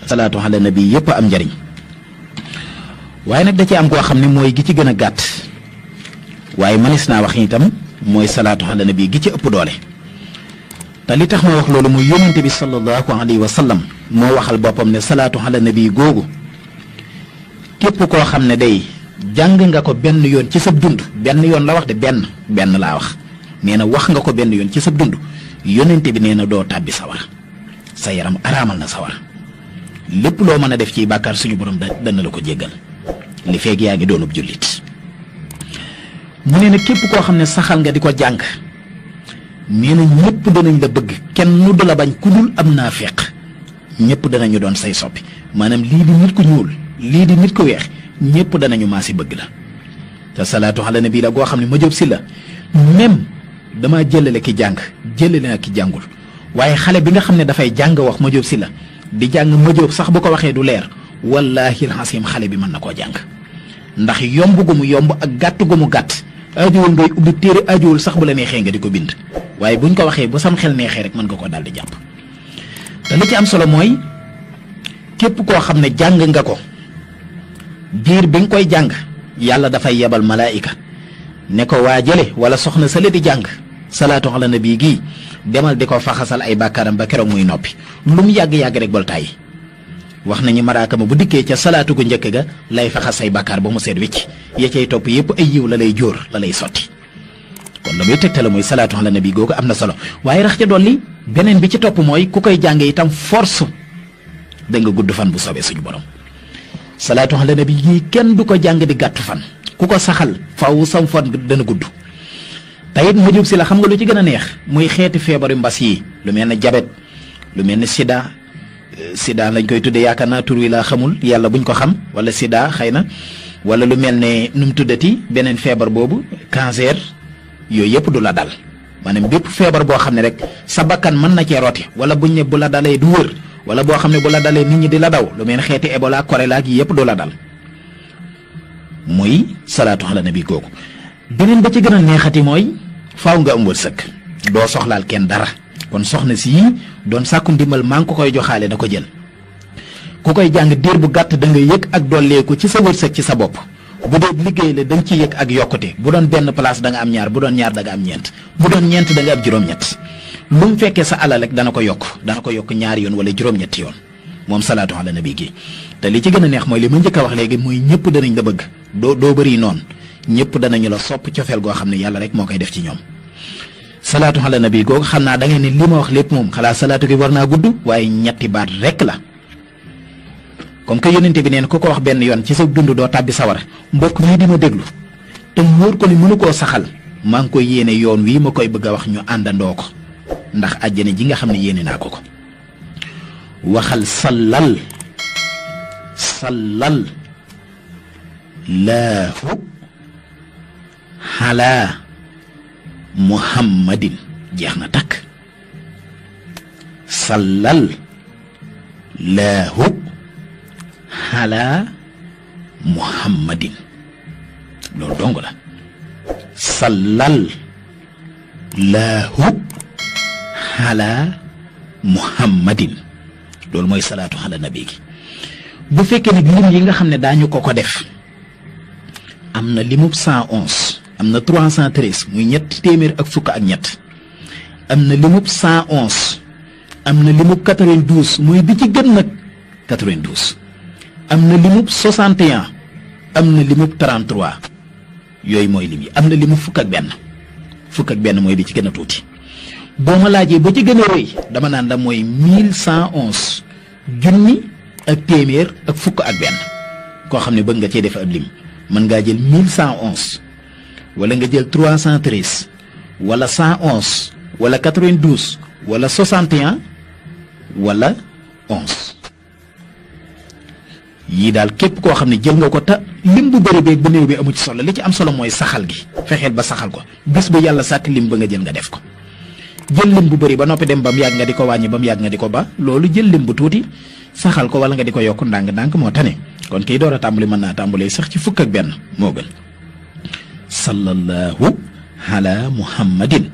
salaatu ala nabi yëpp am njariñ waaye nag da ci am koo xam ne mooy gi ci gën a gàtt waaye manis naa wax itam mooy salaatu ala nabi gi ci ëpp doole te li tax ma wax loolu muy yónnente bi sallallahu alayhi wa sallam moo waxal boppam ne salaatu ala nabi googu képp koo xam ne day jàng nga ko benn yoon ci sa dund benn yoon la wax de benn laa wax nee na wax nga ko benn yoon ci sa dund yónnente bi nee na doo tàbbi sawar sa yaram araamal na sawar lépp loo mën a def ci bàkkaar suñu borom dana la ko jéggal li feeg yaa ngi doonub jullit mu ne na képp koo xam ne saxal nga di ko jàng nee na ñëpp danañ la bëgg kenn du la bañ ku dul am naafeq ñëpp danañu doon say soppi maanaam lii di nit ku ñuul lii di nit ku weex ñëpp danañu maasi bëgg la te salaatu ala nabi la goo xam ne ma jóob si la même dama jëlale ki jàng jëlale na ki jàngul waaye xale bi nga xam ne dafay jàng wax ma jóob si la di jàng ma jóob sax bu ko waxee du leer wallaahi alxasim xale bi mën na koo jàng ndax yomb gu mu yomb ak gàtt gu mu gàtt ajuwul ngay ubbi téere ajuwul sax bu la neexee nga di ko bind waaye buñ ko waxee bu sam xel neexee rek mën nga koo daal di jàpp te li ci am solo mooy képp koo xam ne jàng nga ko diir bi nga koy jàng yàlla dafay yebal malaayika ne ko waa jële wala soxna sale di jàng salaatu ala nabi gii demal di ko faxasal ay bàkkaaram ba keroog muy noppi lu mu yàgg-yàgg rek bol tàyyi wax nañu maraaka ma bu dikkee ca salaatu gu njëkk ga lay faxas say bàkkaar ba mu seet wicc ya cay topp yëpp ay yiw la lay jóor la lay sotti kon la muy tegtale mooy salaatu ala nabi googu am na solo waaye rax ca dolli beneen bi ci topp mooy ku koy jànge itam force da nga gudd fan bu soobee suñu borom salaatu ala nabi gii kenn du ko jàng di gàttu fan ku ko saxal faw sam fan dana gudd tayit ma jub si la xam nga lu ci gën a neex muy xeeti feebaru mbas yi lu mel ne jabet lu mel ne sida lañ koy tudde yaakaar naa tur wi laa xamul yàlla buñ ko xam wala sida xëy na wala lu mel ne nu mu tuddati beneen feebar boobu cancer yooyu yëpp du la dal maanaam bépp feebar boo xam ne rek sa bakkan mën na cee rooti wala buñ ne bu la dalee du wër wala boo xam ne bu la dalee nit ñi di la daw lu mel ne xeeti Ebola choléra ak yi yëpp du la dal muy salaatu ala nabi googu beneen ba ci gën a neexati mooy faaw nga am wërsëg doo soxlaal kenn dara kon soxna si doon sàkku ndimbal maa ngi ko koy joxaale na ko jël ku koy jàng diir bu gàtt da nga yëg ak dolleeku ci sa wërsëg ci sa bopp bu dee liggéey la da nga ci yëg ak yokkute bu doon benn place da nga am ñaar bu doon ñaar da nga am ñeent bu doon ñeent da nga am juróom-ñett lu mu fekkee sa alal rek dana ko yokk ñaari yoon wala juróom-ñetti yoon moom salaatu ala nabi gi te li ci gën a neex mooy li ma njëkk a wax léegi muy ñëpp danañ la bëgg doo bëri noonu ñëpp danañu la sopp cofeel goo xam ne yàlla rek moo koy def ci ñoom salaatu ala nabi googu xam naa da ngeen ne li ma wax lépp moom xalaat salaatu gi war naa gudd waaye ñetti baat rek la comme que yónnente bi neen ku ko wax benn yoon ci sa dund doo tàbbi sawara mbokk mii di ma déglu te wóor ko ni mënu koo saxal maa ngi koy yéene yoon wii ma koy bëgg a wax ñu àndandoo ko ndax àjjana ji nga xam ne yéene naa ko ko waxal sallal laahu ala muhammadin jeex na takk sallal laahu ala muhammadin loolu dong la sallal laahu ala muhammadin loolu mooy salaatu ala nabi gi bu fekkee nag lim yi nga xam ne daañu ko def am na limub 111 am na 313 muy ñetti téeméer ak fukk ak ñett am na limub 111 am na limub 92 muy bi ci gën nag 92 am na limub 61 am na limub 33 yooyu mooy lim yi am na limub fukk ak benn mooy bi ci gën a tuuti boo ma laajee ba ci gën a rëy dama naan la mooy 1111 junni ak téeméer ak fukk ak benn koo xam ne bëgg nga cee def ab lim mën ngaa jël 1111 wala nga jël 313 wala 111 wala 92 wala 61 wala 11 yii daal képp koo xam ne jël nga ko te lim bu bëri beeg bu néew bi amu ci solo li ci am solo mooy saxal gi fexeel ba saxal ko bis bu yàlla sàkk lim ba nga jël nga def ko jël lim bu bëri ba noppi dem ba mu yàgg nga di ko wàññi ba mu yàgg nga di ko ba loolu jël lim bu tuuti saxal ko wala nga di ko yokk ndànk-ndànk moo tane kon kii door a tàmbali mën naa tàmbalee sax ci fukk ak benn moo gën sallallahu ala muhammadin